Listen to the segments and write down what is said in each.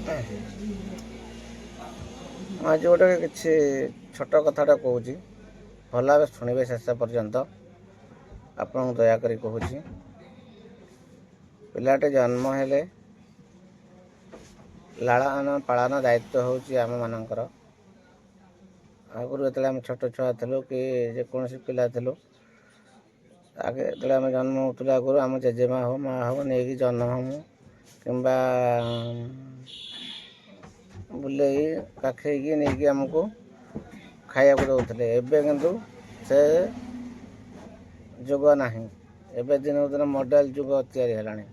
ମୁଁ ଆଜି ଗୋଟେ କିଛି ଛୋଟ କଥାଟା କହୁଛି, ଭଲ ଭାବେ ଶୁଣିବେ ଶେଷ ପର୍ଯ୍ୟନ୍ତ। ଆପଣଙ୍କୁ ଦୟାକରି କହୁଛି, ପିଲାଟେ ଜନ୍ମ ହେଲେ ଲାଳନ ପାଳନ ଦାୟିତ୍ୱ ହେଉଛି ଆମମାନଙ୍କର। ଆଗରୁ ଯେତେବେଳେ ଆମେ ଛୋଟ ଛୁଆ ଥିଲୁ କି ଯେକୌଣସି ପିଲା ଥିଲୁ, ଆଗେ ଯେତେବେଳେ ଆମେ ଜନ୍ମ ହେଉଥିଲୁ, ଆଗରୁ ଆମ ଜେଜେମା ହଉ ମା ହଉ ନେଇକି ଜନ୍ମ ହମୁ କିମ୍ବା ବୁଲେଇ କାଖେଇକି ନେଇକି ଆମକୁ ଖାଇବାକୁ ଦେଉଥିଲେ। ଏବେ କିନ୍ତୁ ସେ ଯୁଗ ନାହିଁ। ଏବେ ଦିନକୁ ଦିନ ମଡ଼େଲ ଯୁଗ ତିଆରି ହେଲାଣି।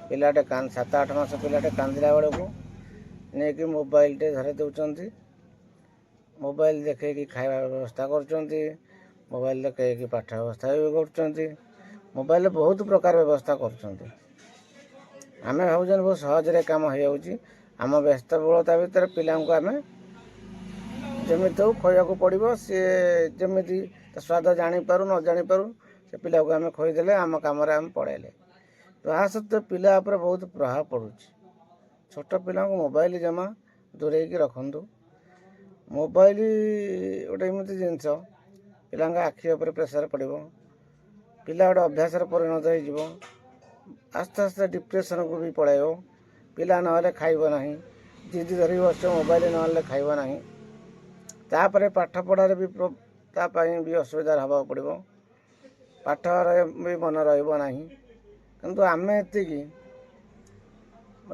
ପିଲାଟେ 7-8 ମାସ ପିଲାଟେ କାନ୍ଦିଲା ବେଳକୁ ନେଇକି ମୋବାଇଲଟେ ଧରେଇ ଦେଉଛନ୍ତି। ମୋବାଇଲ ଦେଖେଇକି ଖାଇବା ବ୍ୟବସ୍ଥା କରୁଛନ୍ତି, ମୋବାଇଲ ଦେଖେଇକି ପାଠ ବ୍ୟବସ୍ଥା ବି କରୁଛନ୍ତି, ମୋବାଇଲରେ ବହୁତ ପ୍ରକାର ବ୍ୟବସ୍ଥା କରୁଛନ୍ତି। ଆମେ ଭାବୁଛନ୍ତି ବହୁତ ସହଜରେ କାମ ହେଇଯାଉଛି। ଆମ ବ୍ୟସ୍ତବହୁଳତା ଭିତରେ ପିଲାଙ୍କୁ ଆମେ ଯେମିତି ହଉ ଖୋଇବାକୁ ପଡ଼ିବ। ସିଏ ଯେମିତି ତା ସ୍ୱାଦ ଜାଣିପାରୁ ନ ଜାଣିପାରୁ, ସେ ପିଲାକୁ ଆମେ ଖୋଇଦେଲେ ଆମ କାମରେ ଆମେ ପଳେଇଲେ। ତାହା ସତ୍ତ୍ୱେ ପିଲା ଉପରେ ବହୁତ ପ୍ରଭାବ ପଡ଼ୁଛି। ଛୋଟ ପିଲାଙ୍କୁ ମୋବାଇଲ ଜମା ଦୂରେଇକି ରଖନ୍ତୁ। ମୋବାଇଲ ଗୋଟେ ଏମିତି ଜିନିଷ, ପିଲାଙ୍କ ଆଖି ଉପରେ ପ୍ରେସର ପଡ଼ିବ, ପିଲା ଗୋଟେ ଅଭ୍ୟାସରେ ପରିଣତ ହେଇଯିବ, ଆସ୍ତେ ଆସ୍ତେ ଡିପ୍ରେସନକୁ ବି ପଳାଇବ। ପିଲା ନହେଲେ ଖାଇବ ନାହିଁ, ଜିଦି ଧରିକି ବସିବ, ମୋବାଇଲ ନହେଲେ ଖାଇବ ନାହିଁ। ତାପରେ ପାଠ ପଢ଼ାରେ ବି ତା ପାଇଁ ବି ଅସୁବିଧାରେ ହେବାକୁ ପଡ଼ିବ, ପାଠରେ ବି ମନ ରହିବ ନାହିଁ। କିନ୍ତୁ ଆମେ ଏତିକି,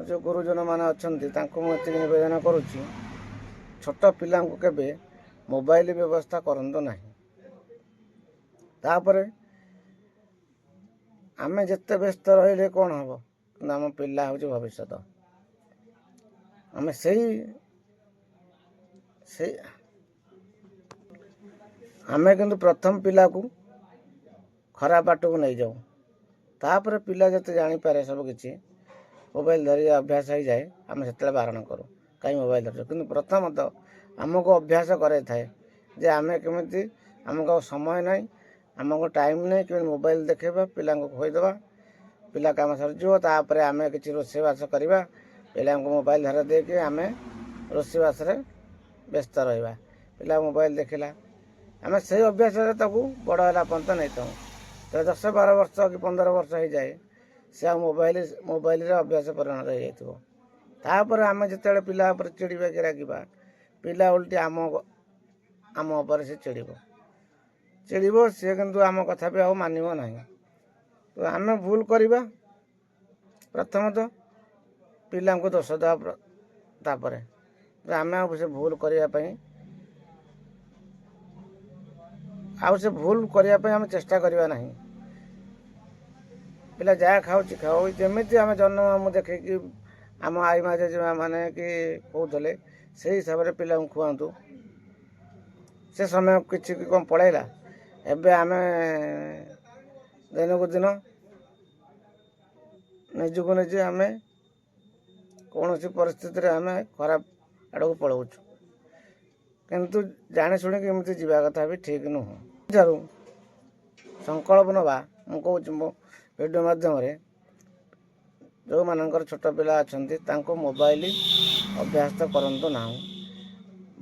ଯେଉଁ ଗୁରୁଜନମାନେ ଅଛନ୍ତି ତାଙ୍କୁ ମୁଁ ଏତିକି ନିବେଦନ କରୁଛି, ଛୋଟ ପିଲାଙ୍କୁ କେବେ ମୋବାଇଲ ବ୍ୟବସ୍ଥା କରନ୍ତୁ ନାହିଁ। ତାପରେ ଆମେ ଯେତେ ବ୍ୟସ୍ତ ରହିଲେ କ'ଣ ହେବ, କିନ୍ତୁ ଆମ ପିଲା ହେଉଛି ଭବିଷ୍ୟତ। ଆମେ ସେଇ ସେଇ ଆମେ କିନ୍ତୁ ପ୍ରଥମ ପିଲାକୁ ଖରାପ ବାଟକୁ ନେଇଯାଉ। ତାପରେ ପିଲା ଯେତେ ଜାଣିପାରେ ସବୁ କିଛି, ମୋବାଇଲ ଧରି ଅଭ୍ୟାସ ହେଇଯାଏ, ଆମେ ସେତେବେଳେ ବାରଣ କରୁ, କାହିଁ ମୋବାଇଲ ଧରୁଛ? କିନ୍ତୁ ପ୍ରଥମତଃ ଆମକୁ ଅଭ୍ୟାସ କରାଇଥାଏ ଯେ ଆମେ କେମିତି, ଆମକୁ ଆଉ ସମୟ ନାହିଁ, ଆମକୁ ଟାଇମ୍ ନାହିଁ, କେମିତି ମୋବାଇଲ ଦେଖେଇବା, ପିଲାଙ୍କୁ ଖୋଇଦେବା, ପିଲା କାମ ସରିଯିବ, ତାପରେ ଆମେ କିଛି ରୋଷେଇବାସ କରିବା। ପିଲାଙ୍କୁ ମୋବାଇଲ ଧରା ଦେଇକି ଆମେ ରୋଷେଇବାସରେ ବ୍ୟସ୍ତ ରହିବା। ପିଲା ମୋବାଇଲ ଦେଖିଲା, ଆମେ ସେଇ ଅଭ୍ୟାସରେ ତାକୁ ବଡ଼ ହେଲା ପର୍ଯ୍ୟନ୍ତ ନେଇଥାଉ। ତ 10-12 ବର୍ଷ କି 15 ବର୍ଷ ହେଇଯାଏ, ସେ ଆଉ ମୋବାଇଲରେ ଅଭ୍ୟାସ ପରିଣତ ହେଇଯାଇଥିବ। ତାପରେ ଆମେ ଯେତେବେଳେ ପିଲା ଉପରେ ଚିଡ଼ିବା କି ରାଗିବା, ପିଲା ଓଲଟି ଆମ ଉପରେ ସେ ଚିଡ଼ିବ ଚିଡ଼ିବ ସିଏ, କିନ୍ତୁ ଆମ କଥା ବି ଆଉ ମାନିବ ନାହିଁ। ତ ଆମେ ଭୁଲ କରିବା ପ୍ରଥମତଃ, ପିଲାଙ୍କୁ ଦୋଷ ଦେବା ତାପରେ। ଆମେ ଆଉ ସେ ଭୁଲ କରିବା ପାଇଁ, ଆଉ ସେ ଭୁଲ କରିବା ପାଇଁ ଆମେ ଚେଷ୍ଟା କରିବା ନାହିଁ। ପିଲା ଯାହା ଖାଉଛି ଖାଉ, ଯେମିତି ଆମେ ଜନ୍ମ ମୁଁ ଦେଖେଇକି ଆମ ଆଈ ମା ଜେଜେମା ମାନେ କି କହୁଥିଲେ, ସେଇ ହିସାବରେ ପିଲାଙ୍କୁ ଖୁଆନ୍ତୁ। ସେ ସମୟ କିଛି କି କ'ଣ ପଳେଇଲା। ଏବେ ଆମେ ଦିନକୁ ଦିନ ନିଜକୁ ନିଜେ ଆମେ କୌଣସି ପରିସ୍ଥିତିରେ ଆମେ ଖରାପ ଆଡ଼କୁ ପଳାଉଛୁ। କିନ୍ତୁ ଜାଣି ଶୁଣିକି ଏମିତି ଯିବା କଥା ବି ଠିକ୍ ନୁହଁ। ଠାରୁ ସଂକଳ୍ପ ନେବା, ମୁଁ କହୁଛି ମୋ ଭିଡ଼ିଓ ମାଧ୍ୟମରେ, ଯେଉଁମାନଙ୍କର ଛୋଟ ପିଲା ଅଛନ୍ତି ତାଙ୍କୁ ମୋବାଇଲ ଅଭ୍ୟାସ କରନ୍ତୁ ନାହିଁ।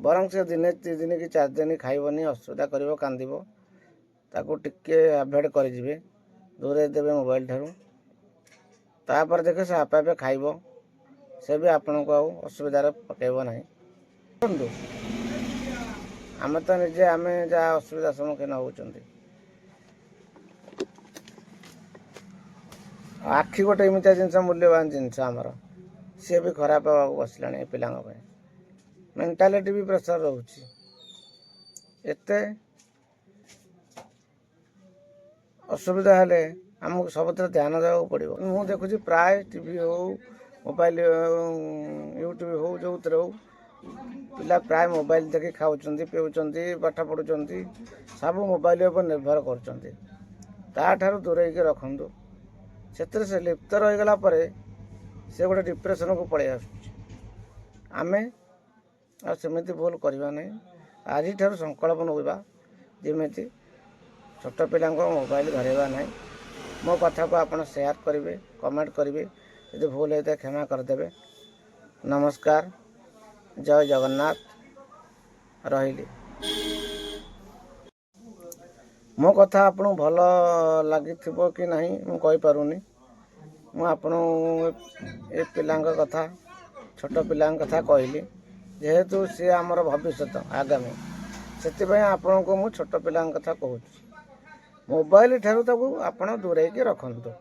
ବରଂ ସେ ଦିନେ 2 ଦିନ କି 4 ଦିନ ଖାଇବନି, ଅସୁବିଧା କରିବ, କାନ୍ଦିବ, ତାକୁ ଟିକେ ଆଭଏଡ଼ କରିଯିବେ, ଦୂରେଇ ଦେବେ ମୋବାଇଲ ଠାରୁ। ତାପରେ ଦେଖିବେ ସେ ଆପେ ଆପେ ଖାଇବ, ସେ ବି ଆପଣଙ୍କୁ ଆଉ ଅସୁବିଧାରେ ପକାଇବ ନାହିଁ। କୁହନ୍ତୁ, ଆମେ ତ ନିଜେ ଆମେ ଯାହା ଅସୁବିଧା ସମ୍ମୁଖୀନ ହେଉଛନ୍ତି। ଆଖି ଗୋଟେ ଏମିତିଆ ଜିନିଷ, ମୂଲ୍ୟବାନ ଜିନିଷ ଆମର, ସିଏ ବି ଖରାପ ହେବାକୁ ବସିଲାଣି ଏ ପିଲାଙ୍କ ପାଇଁ। ମେଣ୍ଟାଲିଟି ବି ପ୍ରେସର ରହୁଛି। ଏତେ ଅସୁବିଧା ହେଲେ ଆମକୁ ସବୁଥିରେ ଧ୍ୟାନ ଦେବାକୁ ପଡ଼ିବ। ମୁଁ ଦେଖୁଛି ପ୍ରାୟ ଟିଭି ହଉ, ମୋବାଇଲ, ୟୁଟ୍ୟୁବ୍ ହଉ, ଯେଉଁଥିରେ ହଉ, ପିଲା ପ୍ରାୟ ମୋବାଇଲ ଦେଖି ଖାଉଛନ୍ତି, ପିଉଛନ୍ତି, ପାଠ ପଢ଼ୁଛନ୍ତି, ସବୁ ମୋବାଇଲ ଉପରେ ନିର୍ଭର କରୁଛନ୍ତି। ତାଠାରୁ ଦୂରେଇକି ରଖନ୍ତୁ। ସେଥିରେ ସେ ଲିପ୍ତ ରହିଗଲା ପରେ ସେ ଗୋଟେ ଡିପ୍ରେସନକୁ ପଳେଇ ଆସୁଛି। ଆମେ ଆଉ ସେମିତି ଭୁଲ କରିବା ନାହିଁ। ଆଜିଠାରୁ ସଂକଳ୍ପ ନେବା, ଯେମିତି ଛୋଟ ପିଲାଙ୍କ ମୋବାଇଲ ଧରାଇବା ନାହିଁ। ମୋ କଥାକୁ ଆପଣ ସେୟାର କରିବେ, କମେଣ୍ଟ କରିବେ। ଯଦି ଭୁଲ ହେଇଥାଏ କ୍ଷମା କରିଦେବେ। ନମସ୍କାର, ଜୟ ଜଗନ୍ନାଥ, ରହିଲି। ମୋ କଥା ଆପଣଙ୍କୁ ଭଲ ଲାଗିଥିବ କି ନାହିଁ ମୁଁ କହିପାରୁନି। ମୁଁ ଆପଣଙ୍କୁ ଏ ପିଲାଙ୍କ କଥା, ଛୋଟ ପିଲାଙ୍କ କଥା କହିଲି, ଯେହେତୁ ସିଏ ଆମର ଭବିଷ୍ୟତ ଆଗାମୀ। ସେଥିପାଇଁ ଆପଣଙ୍କୁ ମୁଁ ଛୋଟ ପିଲାଙ୍କ କଥା କହୁଛି, ମୋବାଇଲ ଠାରୁ ତାକୁ ଆପଣ ଦୂରେଇକି ରଖନ୍ତୁ।